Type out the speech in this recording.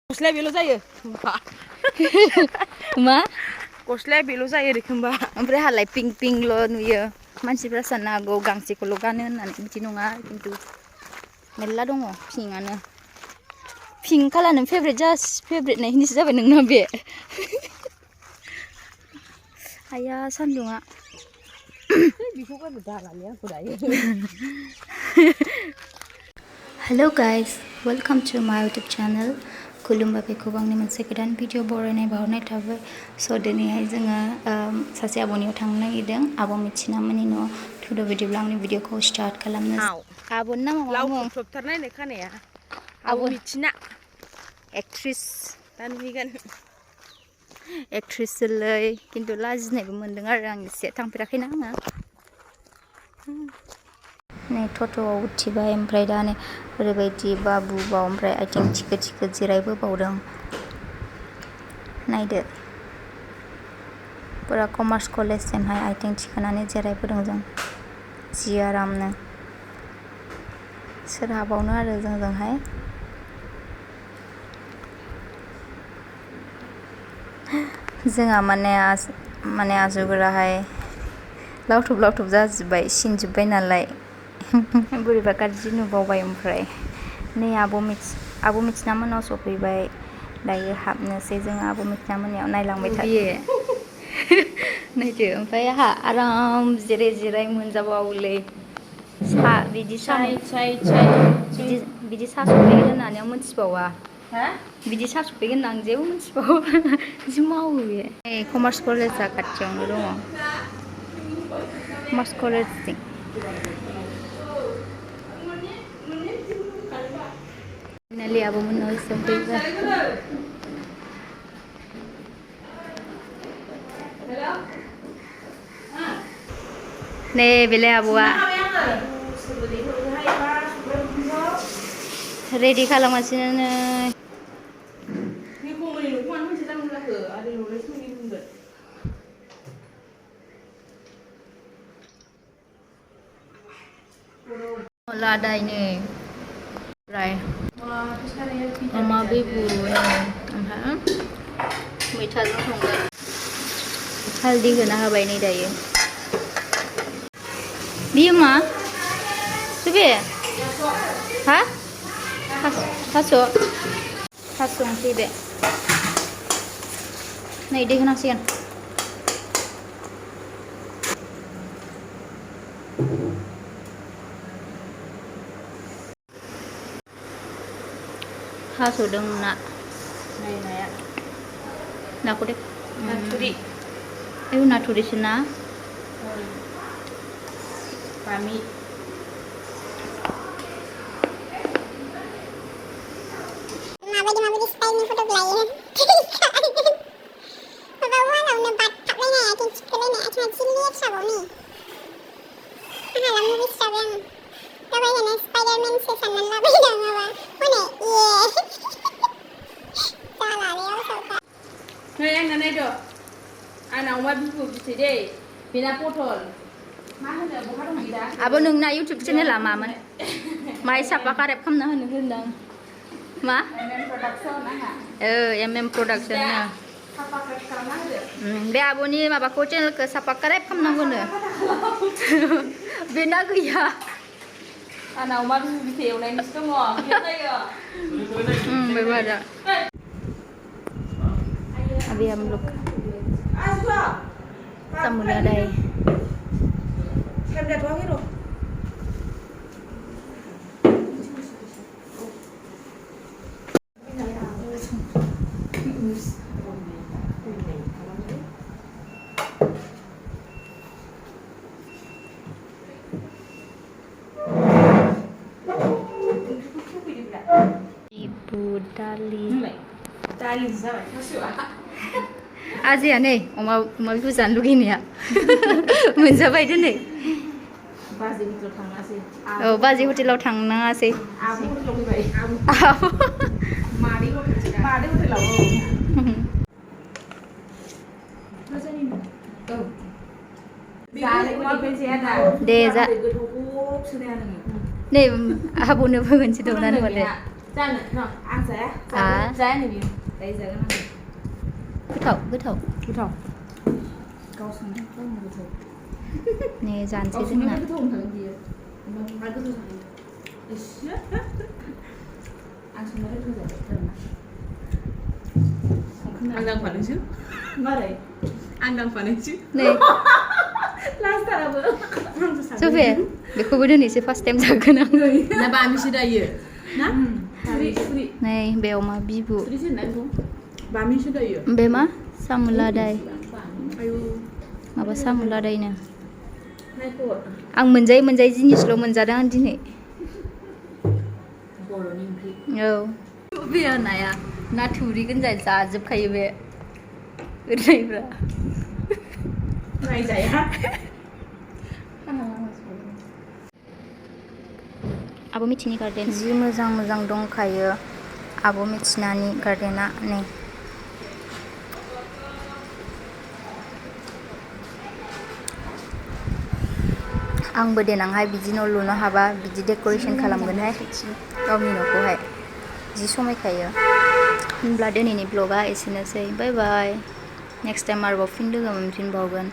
गस्लाया बेल' जायो मा गस्लाया बेल' जायो रोखोमबा ओमफ्राय हालाय पिंक पिंकल' नुयो मानसिफ्रा साननो हागौ गांसेखौल' गानो होननानै बिदि नङा खिन्थु मेरला दङ पिंकआनो पिंक कालारनो फेभरेट नायनिसो जाबाय नोंना बे आया सान्दुङा बेखौ गारबो दालालै आंखौ दायो हेलो गाइस वेलकम टू माय यूट्यूब चैनल खुलुमबायखौ आंनि मोनसे गोदान भिडिअ बरायनाय बावहरनाय थाबाय स' दिनैहाय जोङो सासे आब'नियाव थांनो नागिरदों आब' मिथिनामोननि न' थुद' बिदिब्ला आंनि भिडिअखौ स्टार्ट खालामनो आब'नि नामा मा मुं थबथारनायनो खानाया आब' मिथिना एक्ट्रिस दा नुहैगोन एक्ट्रिसलै खिन्थु लाजिनायबो मोनदों आरो आं एसे थांफेराखैना आङो नै टट'आव उथिबाय ओमफ्राय दा नै ओरैबायदि बाबुबाव ओमफ्राय आथिं थिखो थिखो जिरायबोबावदों नायदो पुरा कमार्स कलेजजोंहाय आथिं थिखोनानै जिरायबोदों जों जि आरामनो सोर हाबावनो आरो जोंजोंहाय जोंहा माने आजुगुराहाय लावथुब जाजोब्बाय सिनजोब्बाय नालाय बोरैबा गाज्रि नुबावबाय ओमफ्राय नै आब' मिथिना मोननाव सफैबाय दायो हाबनोसै जों आब' मिथिना मोननायाव नायलांबाय थायो नायदो ओमफ्राय आंहा आराम जिराय मोनजाबावोलै सा बिदि सा सफैगोन होननानै आं मोनथिबावा बिदि सा सफैगोन होनना आं जेबो मोनथिबावा जि मावो बे कमार्स कलेजआ खाथियावनो दङ कमार्स कलेजथिं फाइनालि आब'मोननाव सफैबाय नै बेलाय आब'आ रेडि खालामगासिनो नै ladaiखwo ओमफ्राय अमा बिबु ओमफ्राय मैथाजों संगोन हालदै होना होबाय नै दायो बियो मा बे हा थास' ओंख्रि बे नै दै होनांसिगोन थास'दों ना नाखौ दे थुरि ना थुरिसो ना बामि माबायदि स्टाइलनि फटक लायो माबा वालावनो बाथाबलायनाय आथिं थिखोलायनाय आथिङा जि लेथ्राबाव नै आंहा मुभि स्टार आं दाबायदिनो स्पाइडारमेनसो साननानै लाबायदां माबा हनै जालालै आवसावखा नै आंना नायद' आंना अमा बिबु बिथै दै बेना पटल मा होनो बहा दं दा आब' नोंना इउटुब चेनेला मामोन माय साफा कारेक्ट खालामना होनो होनदों मा MM प्रडाक्सन साफा खालामना होदो बे आब'नि माबाखौ चेनेलखौ साफा कारेक्ट खालामनांगौनो बेना गैया आंना अमा बिबु बिथै एवनायनिसो दङ जायो बेबारा अभी हम लोग समुदाय bibu दालि जाबाय थास'आ आजिया नै अमा बिबु जानो लुगैनाया मोनजाबाय दिनै बाजै हटेलाव थांनासै औ बाजै हटेलाव थांनाङासै आब' हटेलाव फैबाय मादै हटेलाव दे जा नै आब'नोबो मोनसे दौनानै हरदो जानो न आं जाया जाया नै बियो दायो जागोन आं गोथाव गोथाव गोथाव गाव संनायखौ आं गोथाव नै जानोसै जोंना गोथाव होनखागोन बियो मा गोथाव जायो एसे आं संनाय गोथाव जायो आं दांफानोसै मारै आं दांफानोसै नै लास्टाराबो सफे बेखौबो दिनैसो फार्स्ट टाइम जागोन आं ना बामिसो दायो ना थुरि नै बे अमा बिबु थुरिसो होनना बेखौ बामिसो दायो बे मा साम' लादाय आयु माबा साम' लादायनो नायखर आं मोनजायै जिनिसल' मोनजादों आं दिनै बर'नि ओंख्रि औ बे नाया ना थुरि गोनजा जाजोबखायो बे ओरैब्रा नायजाया आब' मिथिनि गार्डेन जि मोजां मोजां दंखायो आब' मिथिनानि गार्डेना नै आंबो देनांहाय बिदि न' लुनो हाबा बिदि डेक'रेसन खालामगोनहाय गावनि न'खौहाय जि समायखायो होनब्ला दिनैनि ब्लगा एसेनोसै बाय बाय नेक्स्ट टाइम आरोबाव फिन लोगो मोनफिनबावगोन